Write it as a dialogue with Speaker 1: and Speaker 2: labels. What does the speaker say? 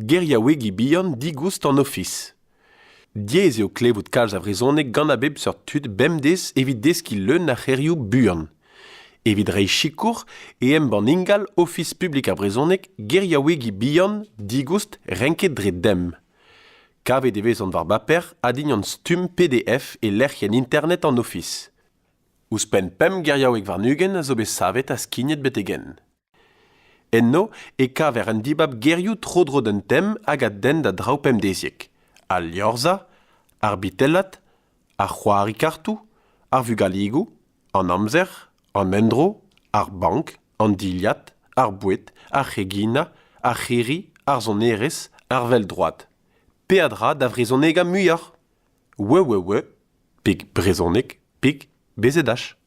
Speaker 1: Geriaouegi bihan digoust an Ofis. Diaes eo klevout kalz a vrezhoneg gant a bep seurt tud bemdez evit deskiñ leun a c'herioù buan. Evit reiñ sikour e embann ingal Ofis publik ar brezhoneg geriaouegi bihan digoust renket dre dem. Kavet e vezont war baper ha dindan stumm PDF e lec'hienn internet an Ofis. Ouzhpenn pemp geriaoueg warn-ugent a zo bet savet ha skignet betek-henn. Enno e kaver un dibab gerioù tro-dro d'un tem hag a denn da draoù pemdeziek: al liorzhañ, ar bitellat, ar c'hoari kartoù, ar vugaligoù, an amzer, an endro, ar bank, an dilhad, ar boued, ar c'heginañ, ar c'hirri, ar sonerezh, ar vell-droad. Peadra da vrezhonegañ muioc'h. www pik brezhoneg pik bzh.